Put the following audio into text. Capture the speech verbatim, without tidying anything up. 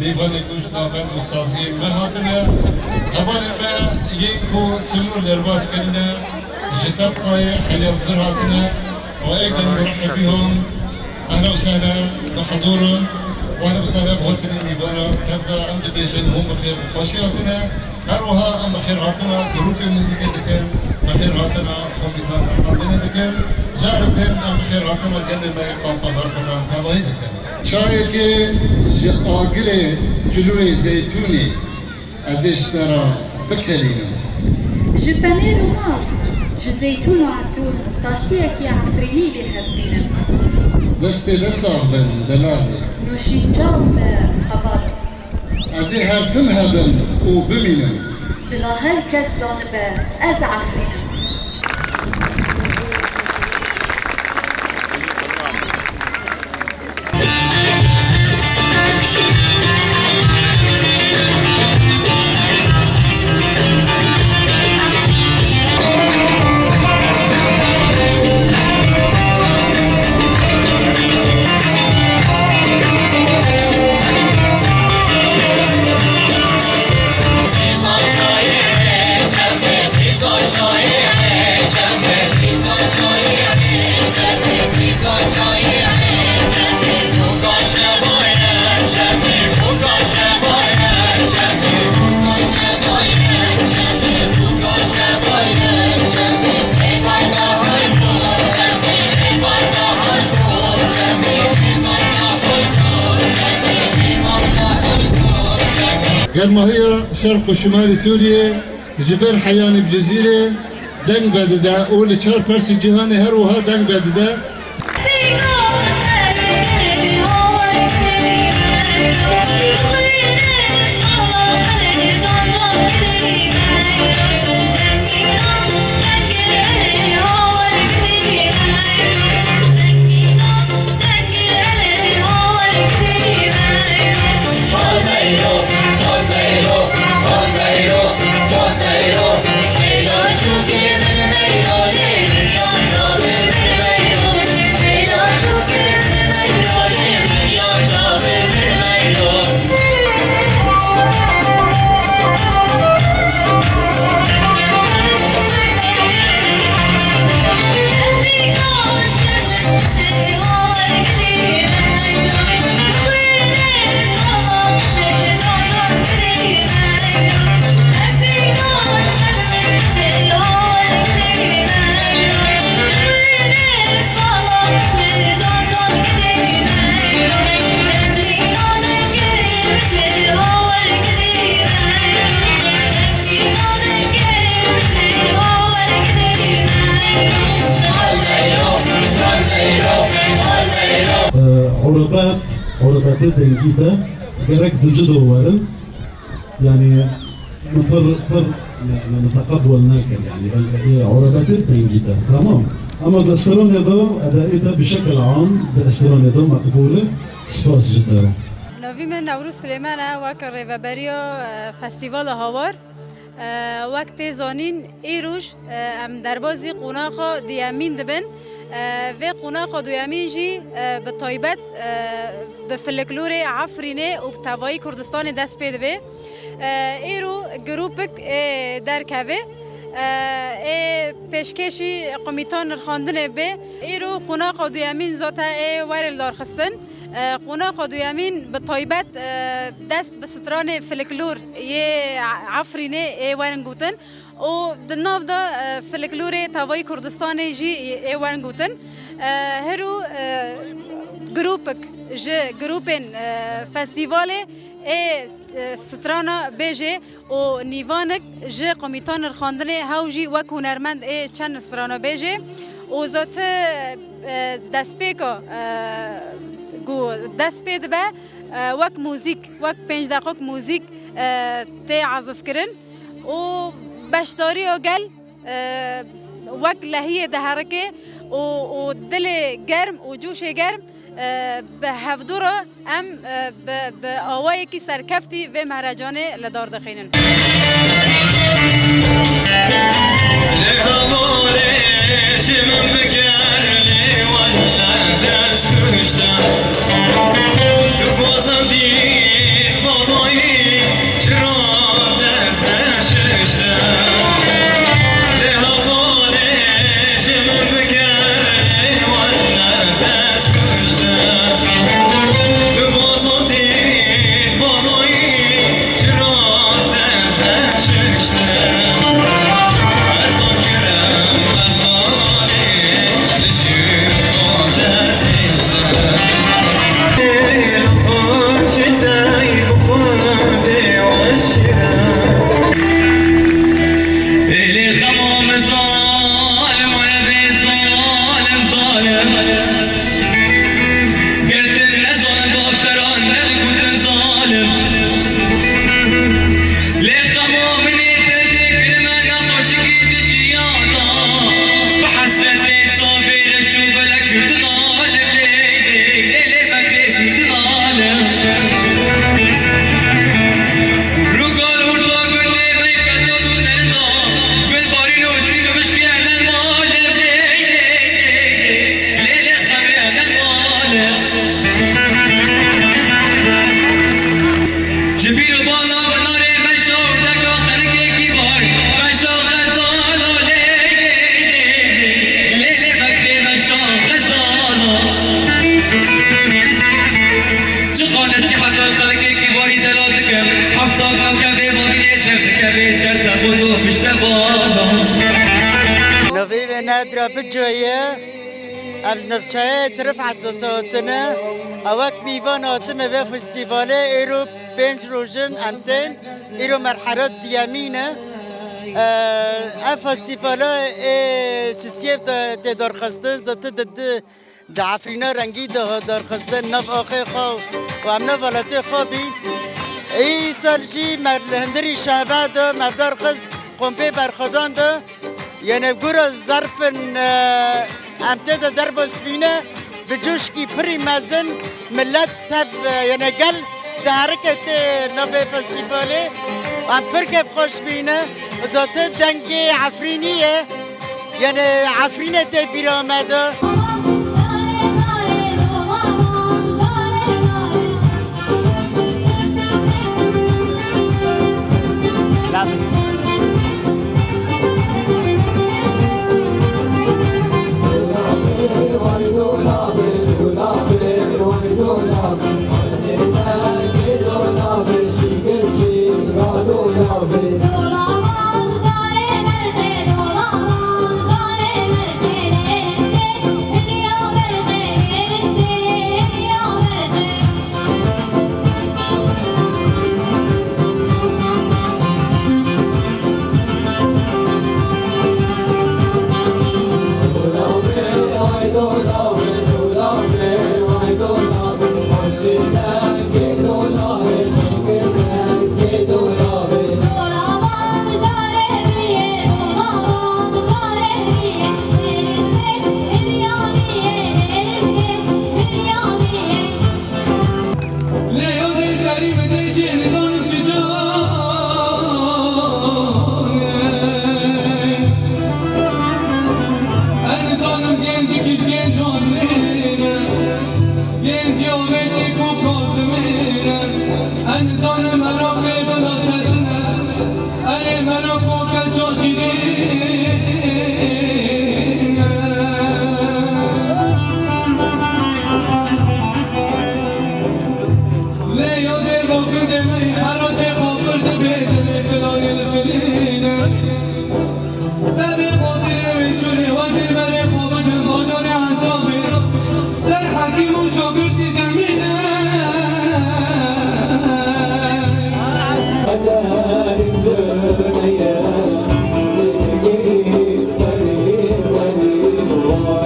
Mêvanê ku ji navend û saziyên me hatine, hevalên me yên ku sînor derbas kirine, ji tebqayê heya vir hatine û êdî murehebî hûn, ehlen we sehlen, bi hidûr in û ehlen we sehlen bi hûn tînin mêvana. Bi hev de em dibêjin hûn bi xêr bi xweşî hatine. Her wiha em bi xêr hatina grûpê muzîkê dikin, bi xêr hatina komîta nirxandinê dikin. Careke din em bi xêr hatina gelê me yê Kampa Berxwedan tevahî dikin. Çayekê ji agirê cilûyê zeytûnê ez ê ji te re bikelînim. Ji tenêr û mast, ji zeytûn û etûn, taştiyekî Efrînî lê hevdînim. Destê te sax bin, delalê. Nûşîncan be, heval. Ez ê her tim hebim û bimînim. Bila her kes zanibe, ez Efrîn im. Germahiya şerq û şimalê Sûriyê ji vir heyanê bi Cizîrê deng vedide û li çar parçê cîhanê her wiha deng vedide. Ee, Urbet, Urbetê dengî de gerek di cido werin. Yani, min pir, pir, yani, teqebul nekir, yani, ben, e, Urbetê dengî de, tamam. Ama di stranê de, edayê de bi şekil am, di stranê de meqbul e. Spas ji te re. Navî min Newroz Silêman e, wek rêveberiya, e, Festîvala Hawar. E, wek tê zanîn, îroj, e, em derbazî qonaxa duyemîn dibin. E, vê qonaxa duyemîn jî, e, bi taybet, e, bi filiklorê Efrînê û bi tevayî Kurdistanê dest pê dibe. E, îro grûpik ê derkeve, e, ê pêşkêşî komîta nirxandinê be. Îro qonaxa duyemîn zate ê were lidarxistin. E, qonaxa duyemîn bi taybet, e, dest bi stranê filiklor yê Efrînê ê werin gotin û di nav de, e, filiklorê tevayî Kurdistanê jî ê werin gotin. E, hiro, e, grûpik ji grûpên, e, festîvalê ê, e, strana bêjê û nîvanik ji komîta nirxandinê hew jî wek hunermend ê çend stranabêjê û zate, e, destpêka, e, ku dest pê dibe, e, wek muzîk, wek pênc deqok muzîk, e, tê ezifkirin û beşdariya gel, e, wek lehiyê diherike û, û dilê germ û coşê germ, e, bi hevdû re em, e, bi, bi awayekî serkeftî vê mehrecanê li dar dixînin. Lê hevalê ji min biger lê welle dest kuşte. Dixwazim dîn bo Ra bicoye, em ji navçeyê Tirif Heta hatine. Ew wek mîvan hatime vê festîvalê, êro pênc roj in em tên, êro merhela diyemîn e. Ev festîvala ê sisiyê de tê darxistin, zêdetir di, di, di Efrîna rengî de hat darxistin, nav axê xwe û em nav welatê xwe bîn. Îsal jî me li hundirî şeve de me darxist, kompê berxwedan de. Yene gura zerfin, e, em tê de derbas bîne, bi coşkî pirî mezin millet tev, e, yene gel diherike tê navê festîvalê. Em pir kêfxweş bîne. Zêdetir dengê Efrînî ye. Yene Efrîne tê bîra me de. Lê yodê serî min tê jê nizanim çi can e. Ez nizanim gencik ji gencan rê ne. Gencê Amedê ku Kazimê ne. Ez nizanim meraqê dila çetin e. Erê mero koke çocînî. Lê yo dê bokun demê hera tê xapir dibê dilê filanê li filîne. Sebê xatirê wê şûrê wezîr berê xwe bidin bajarê Entamê. Ser hekîm û şagirtî zemîn